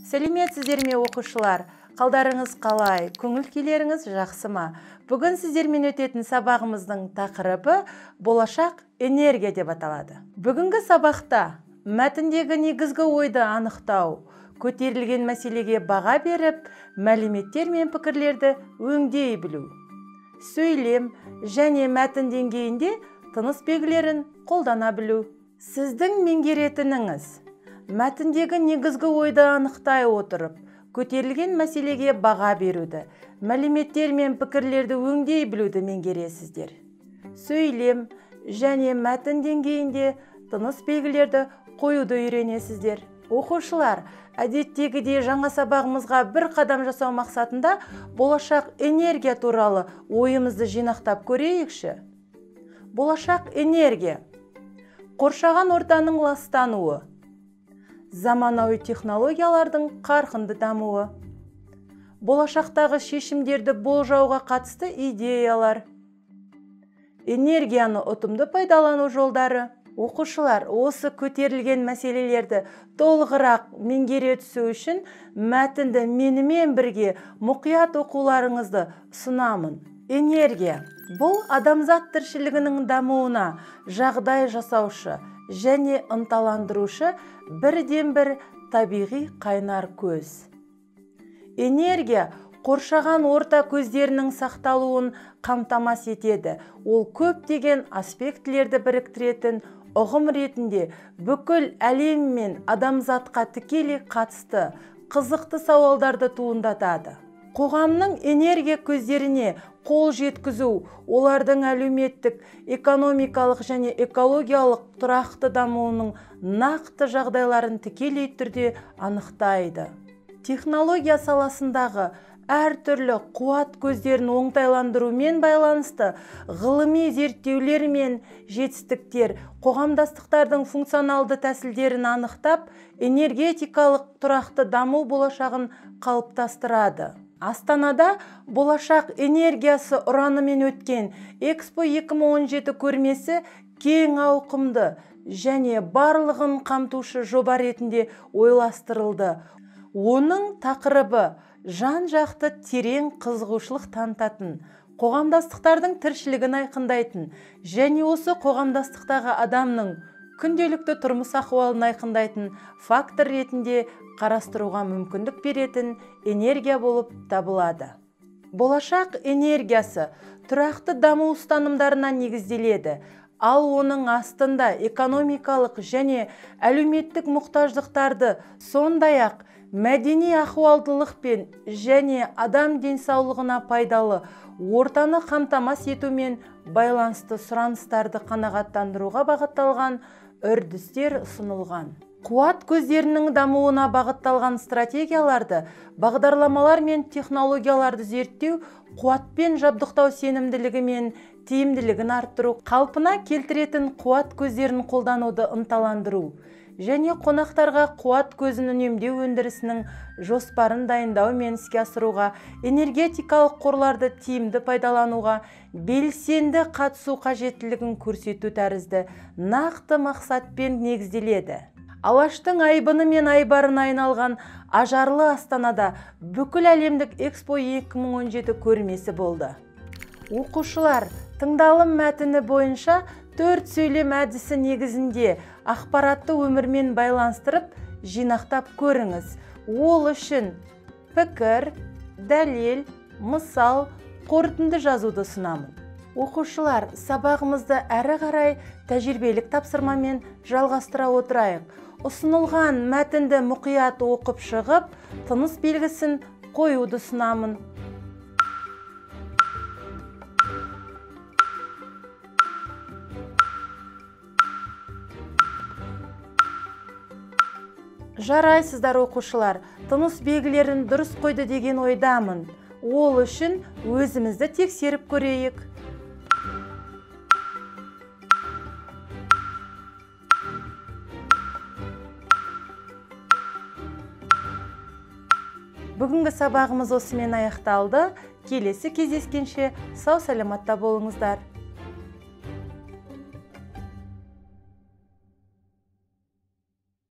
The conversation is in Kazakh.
Сәлеметсіздер ме, оқушылар? Қалдарыңыз қалай? Көңіл күйлеріңіз жақсы ма? Бүгін сіздермен өтетін сабағымыздың тақырыбы болашақ энергия деп аталады. Бүгінгі сабақта мәтіндегі негізгі ойды анықтау, көтерілген мәселеге баға беріп, мәліметтер мен пікірлерді өңдей білу, сөйлем және мәтін деңгейінде тыныс белгілерін қолдана білу. Сіздің меңгеретініңіз: мәтіндегі негізгі ойды анықтай отырып, көтерілген мәселеге баға беруді, мәліметтер мен пікірлерді өңдей білуді меңгересіздер. Сөйлем және мәтін деңгейінде тыныс белгілерді қоюды үйренесіздер. Оқушылар, әдеттегідей жаңа сабағымызға бір қадам жасау мақсатында болашақ энергия туралы ойымызды жинақтап көрейікші. Болашақ энергия – қоршаған ортаның ластануы, заманауи технологиялардың қарқынды дамуы, болашақтағы шешімдерді болжауға қатысты идеялар, энергияны ұтымды пайдалану жолдары. Оқушылар, осы көтерілген мәселелерді толығырақ меңгере түсу үшін мәтінді менімен бірге мұқият оқуларыңызды ұсынамын. Энергия – бұл адамзат тіршілігінің дамуына жағдай жасаушы және ынталандырушы бірден-бір табиғи қайнар көз. Энергия қоршаған орта көздерінің сақталуын қамтамасыз етеді. Ол көптеген аспектілерді біріктіретін ұғым ретінде бүкіл әлем мен адамзатқа тікелей қатысты қызықты сауалдарды туындатады. Қоғамның энергия көздеріне қол жеткізу, олардың әлеуметтік, экономикалық және экологиялық тұрақты дамуының нақты жағдайларын тікелей түрде анықтайды. Технология саласындағы әртүрлі қуат көздерін оңтайландырумен байланысты ғылыми зерттеулер мен жетістіктер қоғамдастықтардың функционалды тәсілдерін анықтап, энергетикалық тұрақты даму болашағын қалыптастырады. Астанада болашақ энергиясы ұранымен өткен Экспо 2017 көрмесі кең ауқымды және барлығын қамтушы жоба ретінде ойластырылды. Оның тақырыбы жан-жақты терең қызығушылық танытатын, қоғамдастықтардың тіршілігін айқындайтын және осы қоғамдастықтағы адамның күнделікті тұрмыс ахуалын айқындайтын фактор ретінде қарастыруға мүмкіндік беретін энергия болып табылады. Болашақ энергиясы тұрақты даму ұстанымдарына негізделеді, ал оның астында экономикалық және әлеуметтік мұқтаждықтарды, сондай-ақ мәдени ахуалдылық пен және адам денсаулығына пайдалы ортаны қамтамасыз етумен байланысты сұраныстарды қанағаттандыруға бағытталған үрдістер ұсынылған. Қуат көздерінің дамуына бағытталған стратегияларды, бағдарламалар мен технологияларды зерттеу, қуатпен жабдықтау сенімділігі мен тиімділігін арттыру, қалпына келтіретін қуат көздерін қолдануды ынталандыру және қонақтарға қуат көзін үнемдеу өндірісінің жоспарын дайындау мен іске асыруға, энергетикалық қорларды тиімді пайдалануға белсенді қатысу қажеттілігін көрсету тәрізді нақты мақсатпен негізделеді. Алаштың айбыны мен айбарына айналған ажарлы Астанада бүкіл әлемдік Экспо 2017 көрмесі болды. Оқушылар, тыңдалым мәтіні бойынша төрт сөйлем әдісі негізінде ақпаратты өмірмен байланыстырып, жинақтап көріңіз. Ол үшін пікір, дәлел, мысал, қорытынды жазуды ұсынамын. Оқушылар, сабағымызды әрі қарай тәжірибелік тапсырмамен жалғастыра отырайық. Ұсынылған мәтінді мұқият оқып шығып, тыныс белгісін қоюды ұсынамын. Жарайсыздар, оқушылар, тыныс белгілерін дұрыс қойды деген ойдамын. Ол үшін өзімізді тексеріп көрейік. Бүгінгі сабағымыз осымен аяқталды. Келесі кездескенше сау-саламатта болыңыздар.